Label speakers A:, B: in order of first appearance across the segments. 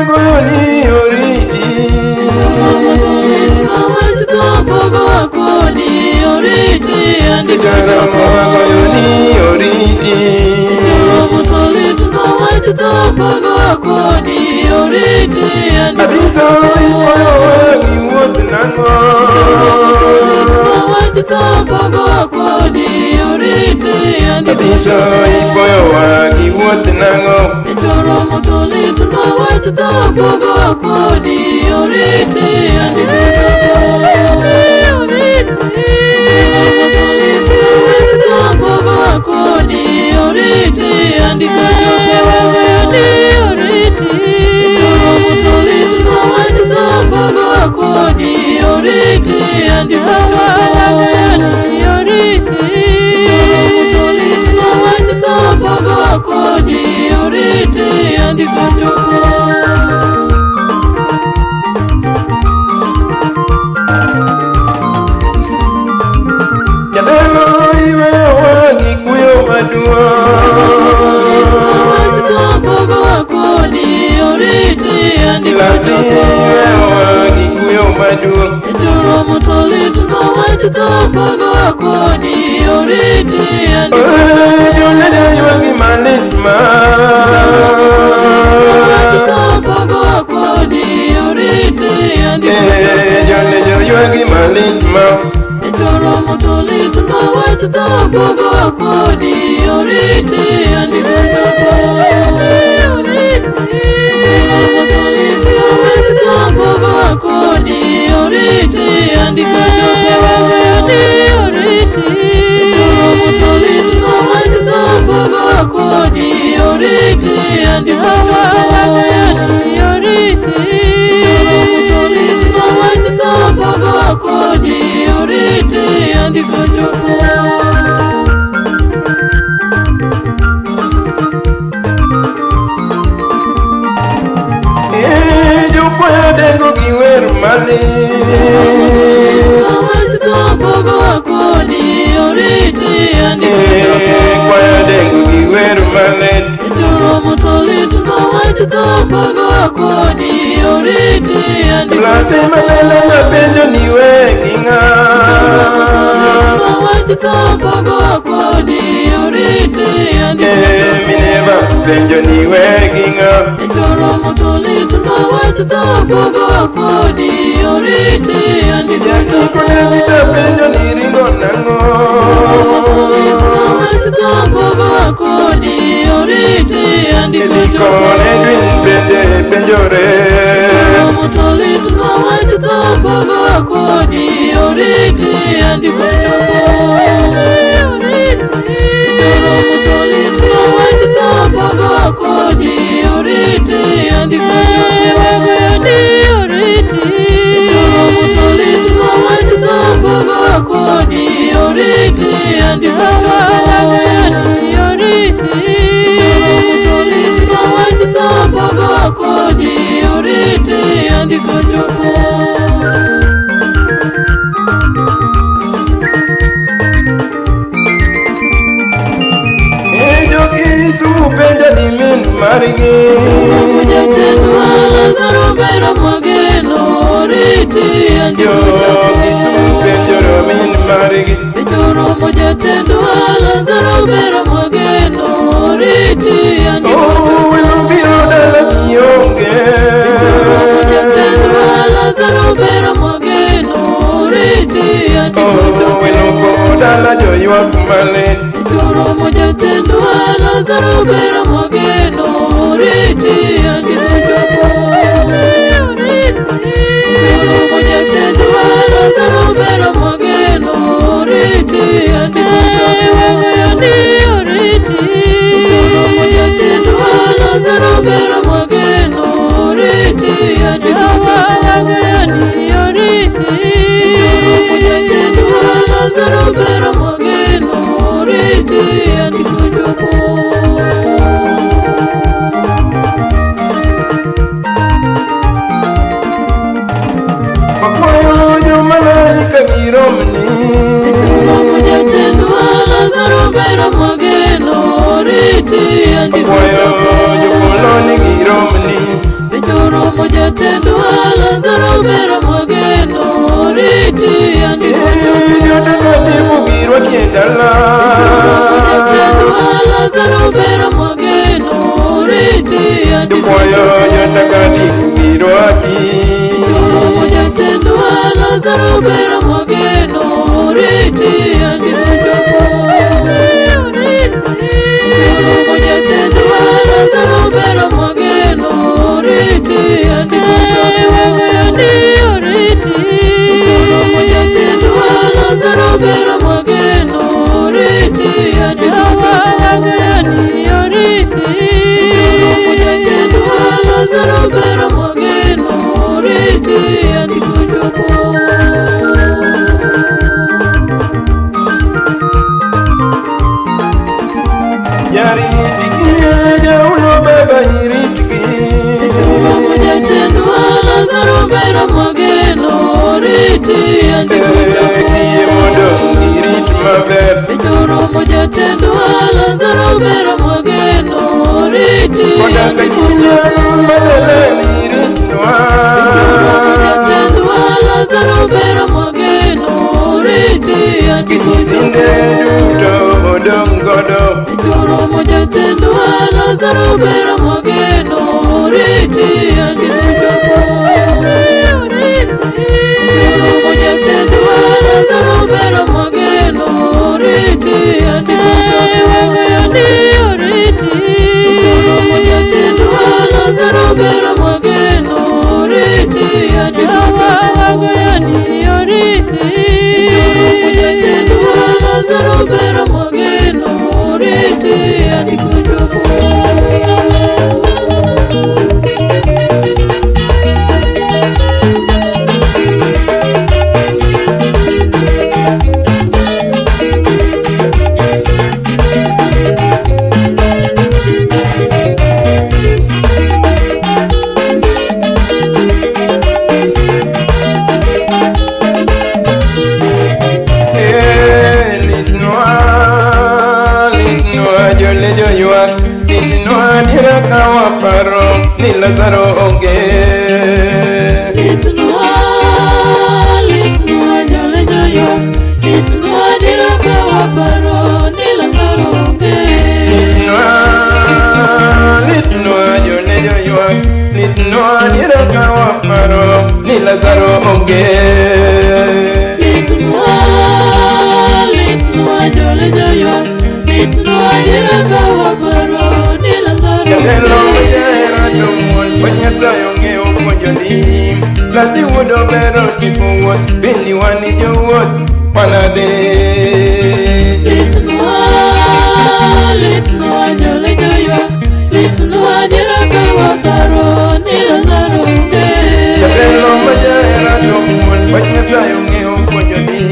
A: Wagoyo ni oriti. Joromo wagoyo ni oriti. Abiso ipoyowa gi wuoth nang'o? Abiso ipoyowa gi wuoth nang'o? Jadolo iweyowa gi kuyo maduong'. Kilasi iweyowa gi kuyo maduong'. Jolene ywagi malit ma. Jolene ywagi malit ma. Jokwayo dengo gi wer malit. Kwayo dengo gi wer malit. Lati manene mapenjo ni wegi ng'a. Minevas penjo ni wegi ng'a. Jakiko ne vita penjo ni ringo nang'o. Dikon Edwin bende penjore. Jokisumu penjo ni min margi. Jokisumu penjo min margi. Oh, biro dala mionge. Oh, welo dala joywak malit. dala.
B: Jatendwa Lazaro bero mwageno oriti
A: Jokwayo jotakatifu girwaki.
B: Jatendwa Lazaro bero mwageno oriti andiko Jatendwa Lazaro bero mwageno oriti andiko Jatendwa Lazaro bero mwageno oriti andiko Jatendwa Lazaro bero mwageno oriti andiko
A: Jaritgi jaulo baba iritgi.
B: Jatendwa Lazaro bero mwageno oriti andiko
A: Kiye mondo irit maber.
B: Ejoromo jatendwa Lazaro bero mwageno oriti
A: Koda ka chien madalen iritnwa.
B: Jatendwa Lazaro bero mwageno oriti andiko
A: Nyithinde duto odong' godo.
B: Ejoromo jatendwa Lazaro bero mwageno oriti andiko Ejoromo jatendwa Lazaro bero mwageno oriti andiko Ejoromo jatendwa Lazaro bero mwageno oriti andiko Ejoromo jatendwa Lazaro bero mwageno oriti andiko
A: Eh, litnwa, litnwa jole joywak. Litnwa diera ka waparo ni Lazaro onge.
B: Litnwa, litnwa jole joyo, litnwa dira ka waparo ni Lazaro onge.
A: Litnwa, litnwa jole joywak. Litnwa diera ka waparo ni Lazaro onge.
B: Litnwa, litnwa jole joyo, litnwa dira ka waparo ni Lazaro
A: Jatelo
B: onge.
A: majahera to muol ma Nyasaye ong'eyo puonjo ni Lazi wuod obero tipo wuoth piny wani jowuoth wanadhi.
B: Litnwa, litnwa jole joyo, litnwa dira ka waparo ni Lazaro onge.
A: Jatelo majahera to muol ma Nyasaye ong'eyo puonjo ni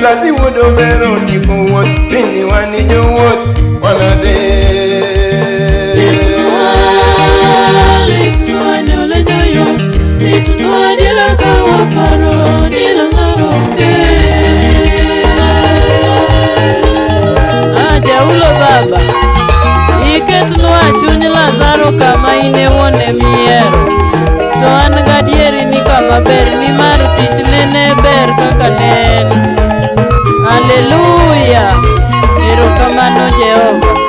A: Lazi wuod obero tipo wuoth piny wani jowuoth wanadhi.
B: Litnwa, litnwa jole joyo, litnwa dira ka waparo ni Lazaro onge. Ah, Jaulo baba, iketnwa chuny Lazaro kama in e wuone miero. To an gadieri ni kama ber nimar tichne ne ber kaka ne en. Haleluya! Erokamano Jehova.